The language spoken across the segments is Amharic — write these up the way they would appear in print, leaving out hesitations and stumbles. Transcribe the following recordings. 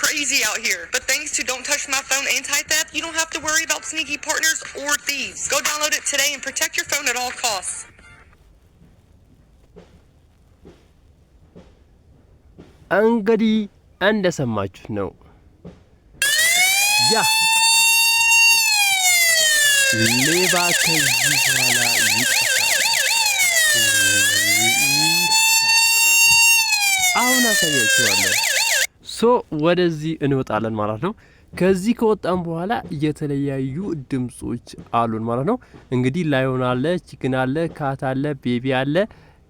Crazy out here. But thanks to Don't Touch My Phone Anti-Theft, you don't have to worry about sneaky partners or thieves. Go download it today and protect your phone at all costs. እንግዲህ እንደሰማችሁት ነው። ያ ሌባ ከዚህ በኋላ ይጠፋል። አሁን አሳያችኋለሁ። So ወደዚህ እንወጣለን ማለት ነው። ከዚህ ከወጣን በኋላ የተለያዩ ድምጾች አሉን ማለት ነው። እንግዲህ lion አለ፣ chicken አለ፣ cat አለ፣ baby አለ።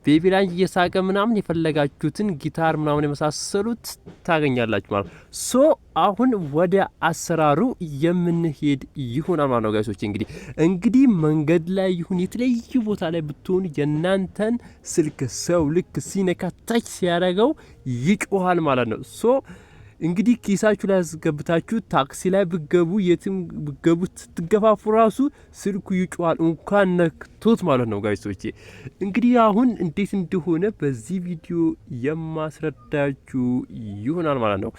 Baby ላይ እየሳቀ ምናምን የፈለጋችሁትን ጊታር ምናምን የመሳሰሉት ታገኛላችሁ ማለት ነው። So አሁን ወደ አሰራሩ የምንሄድ ይሆናል ማለት ነው guys ኦች። እንግዲህ መንገድ ላይ ይሁን የተለያዩ ቦታ ላይ ብትሆኑ የእናንተን ስልክ ሰው ልክ ሲነካ፣ touch ሲያደርገው ይጮሃል ማለት ነው። So እንግዲህ ኪሳችሁ ላይ ያስገብታችሁ ታክሲ ላይ ብገቡ፣ የትም ብገቡ፣ ስትገፋፉ ራሱ ስልኩ ይጮሃል እንኳን ነክቶት ማለት ነው guys ኦቼ። እንግዲህ አሁን እንዴት እንደሆነ በዚህ ቪዲዮ የማስረዳችሁ ይሆናል ማለት ነው።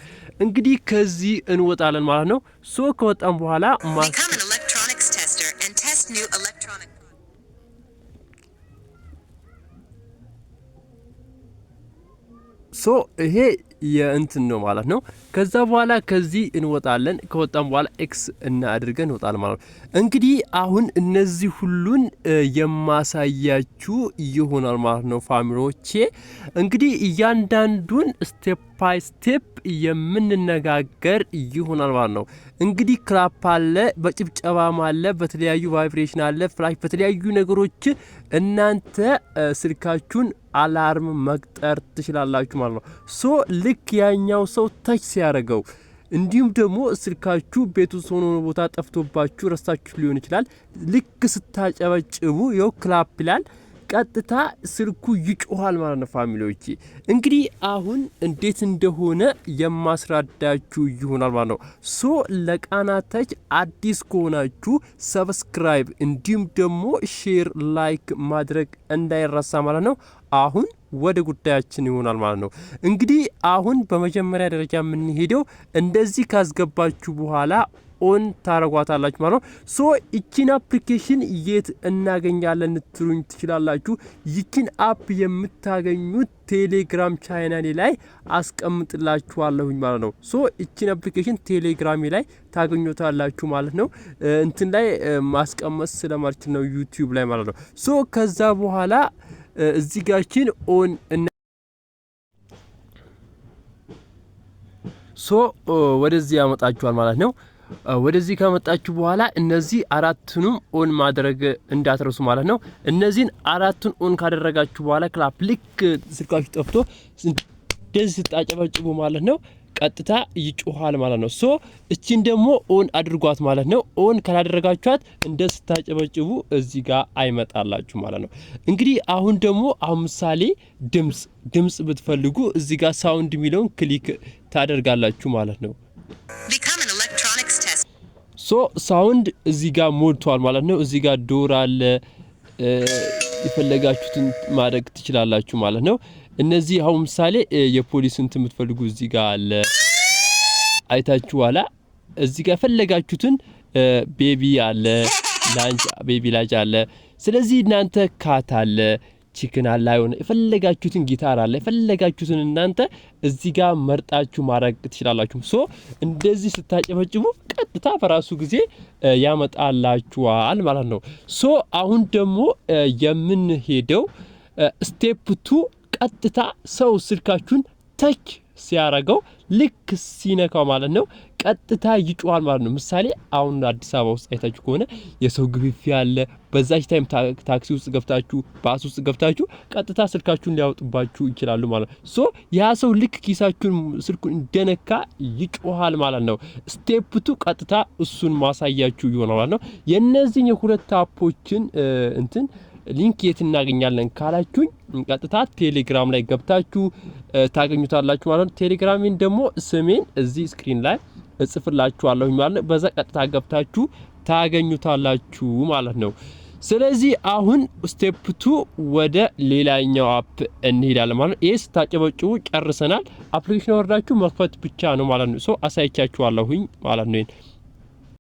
እንግዲህ ከዚህ እንወጣለን ማለት ነው። So ከወጣን በኋላ Become an electronics tester and test new electronic So ይሄ የእንትን ነው ማለት ነው። ከዛ በኋላ ከዚህ እንወጣለን። ከወጣን በኋላ X እና አድርገን እንወጣለን ማለት ነው። እንግዲህ አሁን እነዚህ ሁሉን የማሳያችሁ ይሆናል ማለት ነው family ዎቼ። እንግዲህ እያንዳንዱን step by step የምንነጋገር ይሆናል ማለት ነው። እንግዲህ clap አለ፣ በጭብጨባም አለ፣ በተለያዩ vibration አለ፣ flash፣ በተለያዩ ነገሮች እናንተ ስልካችሁን alarm መቅጠር ትችላላችሁ ማለት ነው። So ልክ ያኛው ሰው touch ሲያደርገው፣ እንዲሁም ደግሞ ስልካችሁ ቤት ውስጥ ሆኖ ቦታ ጠፍቶባችሁ ረስታችሁ ሊሆን ይችላል። ልክ ስታጨበጭቡ ይኸው clap ይላል። ቀጥታ ስልኩ ይጮሃል ማለት ነው። Family ዎቼ፣ እንግዲህ አሁን እንዴት እንደሆነ የማስረዳችሁ ይሆናል ማለት ነው። So ለቃና ተች አዲስ ከሆናችሁ subscribe እንዲሁም ደግሞ share፣ like ማድረግ እንዳይረሳ ማለት ነው። አሁን ወደ ጉዳያችን ይሆናል ማለት ነው። እንግዲህ አሁን በመጀመሪያ ደረጃ የምንሄደው እንደዚህ ካስገባችሁ በኋላ on ታረጓታላችሁ ማለት ነው። So ይቺን application የት እናገኛለን ልትሉኝ ትችላላችሁ። ይቺን app የምታገኙት ቴሌግራም ቻናሌ ላይ አስቀምጥላችኋለሁኝ ማለት ነው። So ይቺን application ቴሌግራሜ ላይ ታገኙታላችሁ ማለት ነው። እንትን ላይ ማስቀመጥ ስለማልችል ነው፣ ዩቲዩብ ላይ ማለት ነው። So ከዛ በኋላ እዚህ ጋችን on so ወደዚህ ያመጣችኋል ማለት ነው። ወደዚህ ከመጣችሁ በኋላ እነዚህ አራቱንም on ማድረግ እንዳትረሱ ማለት ነው። እነዚህን አራቱን on ካደረጋችሁ በኋላ clap ልክ ስልካችሁ ጠፍቶ እንደዚህ ስታጨበጭቡ ማለት ነው፣ ቀጥታ ይጮሃል ማለት ነው። So እቺን ደግሞ on አድርጓት ማለት ነው። On ካላደረጋችኋት እንደ ስታጨበጭቡ እዚህ ጋር አይመጣላችሁ ማለት ነው። እንግዲህ አሁን ደግሞ አሁን ምሳሌ ድምጽ ብትፈልጉ እዚህ ጋር sound የሚለውን click ታደርጋላችሁ ማለት ነው። Become an electronics tester. So sound እዚህ ጋር ሞልቷል ማለት ነው። እዚህ ጋር door አለ፣ የፈለጋችሁትን ማድረግ ትችላላችሁ ማለት ነው። እነዚህ አሁን ምሳሌ የፖሊስ እንትን የምትፈልጉ እዚህ ጋር አለ። አይታችሁ ኋላ እዚህ ጋር የፈለጋችሁትን baby አለ፣ ላንች baby ላጅ አለ። ስለዚህ እናንተ cat አለ፣ chicken አለ፣ አይሆን የፈለጋችሁትን ጊታር አለ፣ የፈለጋችሁትን እናንተ እዚህ ጋር መርጣችሁ ማድረግ ትችላላችሁ። So እንደዚህ ስታጨበጭቡ ቀጥታ በራሱ ጊዜ ያመጣላችኋል ማለት ነው። So አሁን ደግሞ የምንሄደው step two፣ ቀጥታ ሰው ስልካችሁን touch ሲያረገው፣ ልክ ሲነካው ማለት ነው፣ ቀጥታ ይጮሃል ማለት ነው። ምሳሌ አሁን አዲስ አበባ ውስጥ አይታችሁ ከሆነ የሰው ግፊፊ አለ። በዛች time ታክሲ ውስጥ ገብታችሁ፣ ባስ ውስጥ ገብታችሁ ቀጥታ ስልካችሁን ሊያወጡባችሁ ይችላሉ ማለት ነው። So ያ ሰው ልክ ኪሳችሁን ስልኩን እንደነካ ይጮሃል ማለት ነው። Step two ቀጥታ እሱን ማሳያችሁ ይሆናል ማለት ነው። የእነዚህን የሁለት app ኦችን እንትን link የት እናገኛለን ካላችሁኝ ቀጥታ ቴሌግራም ላይ ገብታችሁ ታገኙታላችሁ ማለት ነው። ቴሌግራሜን ደግሞ ስሜን እዚህ screen ላይ እጽፍላችኋለሁ ማለት ነው። በዛ ቀጥታ ገብታችሁ ታገኙታላችሁ ማለት ነው። ስለዚህ አሁን step 2 ወደ ሌላኛው app እንሄዳለን ማለት ነው። ይህ ስታጨበጭቡ ጨርሰናል። Application ወርዳችሁ መክፈት ብቻ ነው ማለት ነው። So አሳይቻችኋለሁኝ ማለት ነው።